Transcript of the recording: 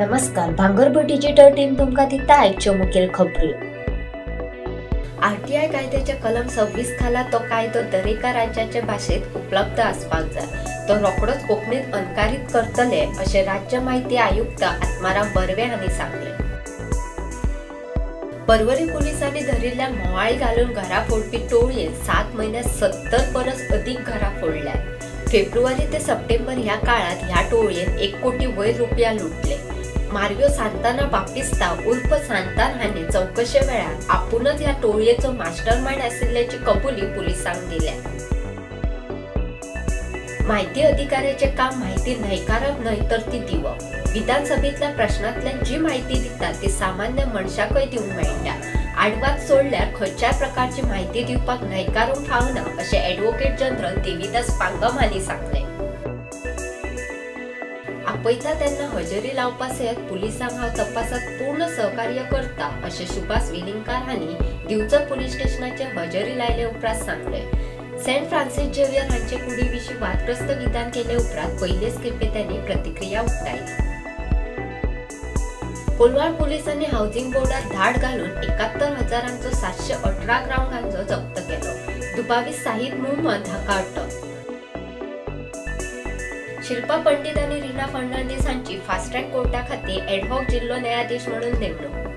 नमस्कार, भांगरभूंय digital team तुमकां दिता आयच्यो मुखेल खबरी. आरटीआय कायद्याच्या कलम 26 खाला तो कायदो दरेका राज्याचे भाशेंत उपलब्ध आसपाक जाय. तो रोखडोच कोंकणीत अणकारीत करतले अशें राज्य माहिती आयुक्त आत्माराम बर्वे हांणी सांगलें. पर्वरी पुलिसांनी धरिल्ल्या म्होंवाळी घालून घरां फोडपी टोळयेन 7 म्हयन्यांत 70 परस अदीक घरां फोडल्यात. फेब्रुवारी ते सप्टेंबर ह्या काळांत ह्या टोळयेन 1 कोटी वयर रुपया लुटले. मारियो सांताना बापिस्ता उर्फ सांतान हांणी चवकशे वेळार आपूणच ह्या टोळयेचो मास्टरमायंड आशिल्ल्याची कबुली पुलिसांक दिल्या. माहिती अधिकाऱ्याचें काम माहिती न्हयकारप न्हय तर ती दिवप. विधानसभेंतल्या प्रश्नांतल्यान जी माहिती दितात ती सामान्य मनशाकय दिवंक मेळटा. आडवाद सोडल्यार खंयच्याय प्रकारची माहिती दिवपाक न्हयकारूंक फावना अशें ॲडव्होकेट जनरल देविदास पांगम हांणी सांगलें. आपयता तेन्ना हजेरी लावपा सयत पुलिसांक हांव तपासांत पूर्ण सहकार्य करता अशें सुभाष वेलिंगकार हांणी दिवचल पुलीस स्टेशनाचेर हजेरी लायले उपरांत सांगलें. सेंट फ्रांसीस झेवियर हांचे कुडी विशीं वादग्रस्त विधान केले उपरांत पयलेच खेपे त्यांनी प्रतिक्रिया उक्तायली. कोलवाळ पुलिसांनी हावसिंग बोर्डात धाड घालून 71,000 718 ग्राम गांजो जप्त केलो. दुबावीत साहिद मुहम्मद हाका अटक. शिल्पा पंडित आनी रीना फर्नांडीस हांची फास्ट ट्रॅक कोर्टा खातीर एडहॉक जिल्लो न्यायाधीश म्हणून नेमणूक.